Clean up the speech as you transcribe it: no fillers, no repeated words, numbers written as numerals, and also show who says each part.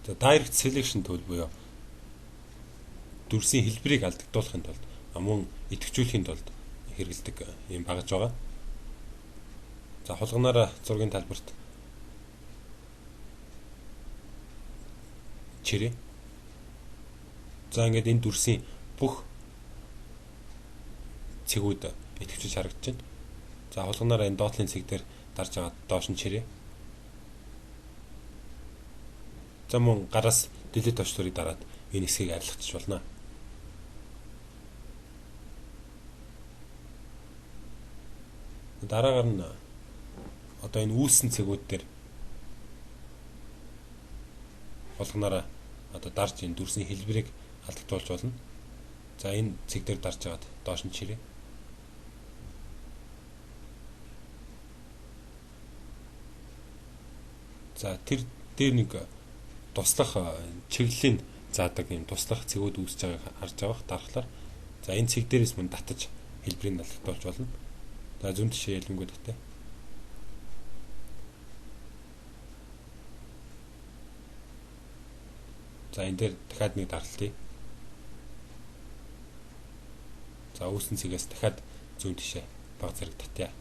Speaker 1: За, direct selection tool буюу дүрсийн хэлбэрийг алдагдуулахын тулд, мөн идэвхжүүлэхийн тулд хэрэглэдэг юм багаж байгаа. За, хулганаараа зургийн талбарт чирээ. За, ингээд энэ дүрсийн бүх цэгүүд идэвхжиж харагдаж байна. За, хулганаараа энэ доотлын цэг дээр дарж байгаа доош нь чирээ. За, мөн гараас delete товчлуурыг дараад энэ хэсгийг арилгачих болно. Дараагаар нь одоо энэ үүссэн цэгүүд дээр хулганаараа одоо дарж энэ дүрсийн хэлбэрийг алдагдуулж болно. За, энэ цэг дээр дарж агаад доош нь чирээ. За, тэр дээр нэг туслах чиглэлийн заадаг юм туслах цэгүүд үүсэж байгааг харж байгаа дарахлаар. За, энэ цэг дээрээс мөн татаж хэлбэрийг алдагдуулж болно. За, зүүн тишээ ялангуй татъя. За, энэ дээр дахиад нэг даралтыг. За, үүсэн цэгээс дахиад зүүн тишээ баг зэрэг татъя.